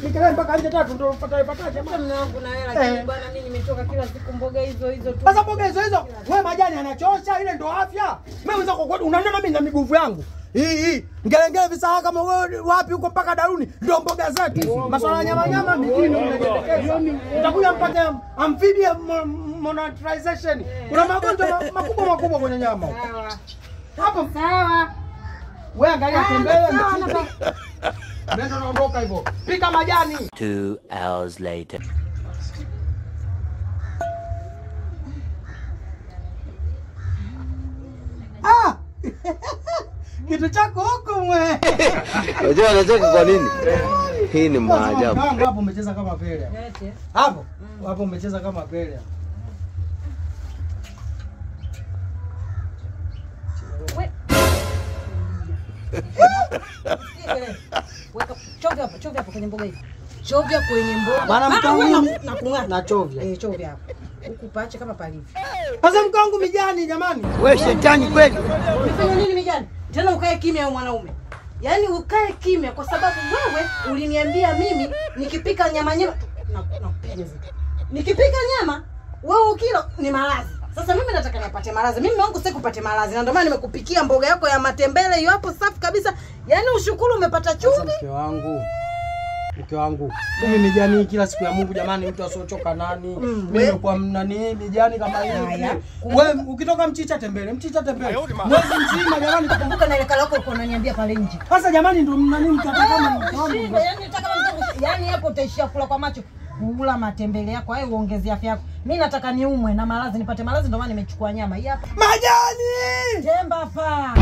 Nikelele mpaka nje tatu ndio upata ipataje Mume wangu na hela lakini bwana mimi nimechoka kila siku mboga hizo hizo tu. Sasa mboga hizo hizo wewe majani anachosha ile ndio afya. Mimi wenzako unaona mimi na miguvu yangu. Hii ngelengele visaha kama wewe wapi huko mpaka Daruni ndio mboga zetu. Masuala nyama nyama mijini mnajiendekeza. Utakuja mpate amphibia monetization. Kuna magonjwa makubwa makubwa kwenye nyama. Hapo sawa. Wewe angalia tembele mchicha. Nenda naondoka hivyo. Pika majani. 2 hours later. Ah! Kitu chako huko mwe. Unajua anacheka kwa nini? Hii ni maajabu. Hapo umecheza kama Pele. Hapo hapo umecheza kama Pele. Weka chovya hapo kwenye mboga hii. Chovya kwenye mboga. Maana mkangu na kung'ata na chovya. Chovya hapo. Huku paache kama palivyo. Sasa mkangu mijani jamani. Wewe shetani kweli. Umefanya nini mijani? Tena ukae kimya wewe mwanaume. Yaani ukae kimya kwa sababu wewe uliniambia mimi nikipika nyama nyama na kupiga zito. Nikipika nyama wewe ukila ni maradhi. Sasa mimi nataka nipate maradhi. Mimi wangu sitaki kupate maradhi. Na ndio maana nimekupikia mboga yako ya matembele hiyo hapo safi kabisa. Yaani ushukuru umepata chumvi. Mke wangu. Mke wangu. Mimi mijani kila siku ya Mungu jamani mtu asiochoka nani? Mimi nimekuwa nani mijani kama hivi. Wewe ukitoka mchicha tembele, mchicha tembele. Mwezi mzima jamani kumbuka na ile kala yako ulikuwa unaniambia pale nje. Sasa jamani ndio nani mtaka kama mke wangu. Yaani nataka kama mtu yaani hapo utaishia kula kwa macho. Kula matembele yako hayo uongeze afya yako. Mimi nataka niumwe na maradhi nipate maradhi ndio maana nimechukua nyama hii hapa. Majani! Temba fa.